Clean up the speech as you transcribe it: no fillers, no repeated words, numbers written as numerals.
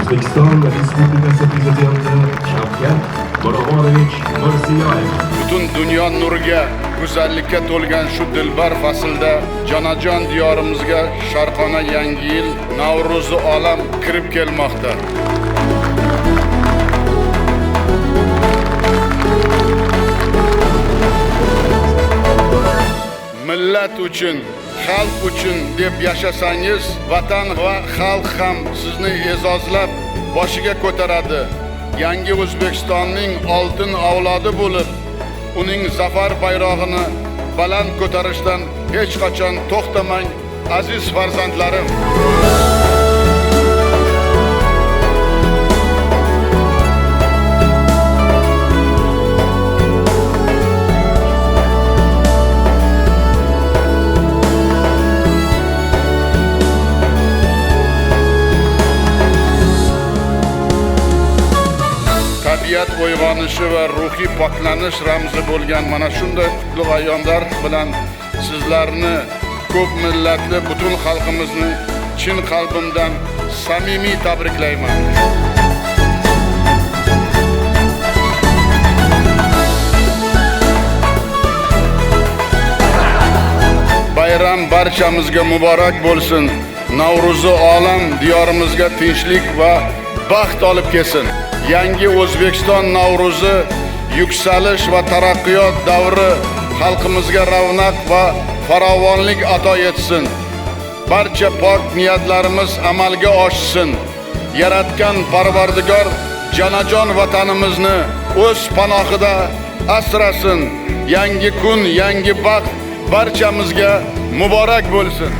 O'zbekiston Respublikasi Prezidenti Shavkat Miromonovich Mirziyoyev. Butun dunyo nurga, go'zallikka to'lgan shu dilbar faslda jonajon diyorimizga sharqona yangi yil Navro'zi olam kirib kelmoqda. Millat uchun, xalq uchun deb yashasangiz, vatan va xalq ham sizni e'zozlab boshiga ko'taradi. Yangi O'zbekistonning oltin avlodi bo'lib, uning zafar bayrog'ini baland ko'tarishdan hech qachon to'xtamang, aziz farzandlarim. Tabiat uyg'onishi va ruhiy poklanish ramzi bo'lgan mana shunday qutlug' ayyomlar bilan sizlarni, ko'p millatli butun xalqimizni chin qalbimdan samimiy tabriklayman. Bayram barchamizga muborak bo'lsin. Navro'zi olam diyorimizga tinchlik va baxt olib kelsin. Yangi O'zbekiston Navro'zi yuksalish va taraqqiyot davri xalqimizga ravnaq va farovonlik ato etsin. Barcha pok niyatlarimiz amalga oshsin. Yaratgan Parvardigor jonajon vatanimizni o'z panohida asrasin. Yangi kun, yangi baxt barchamizga muborak bo'lsin.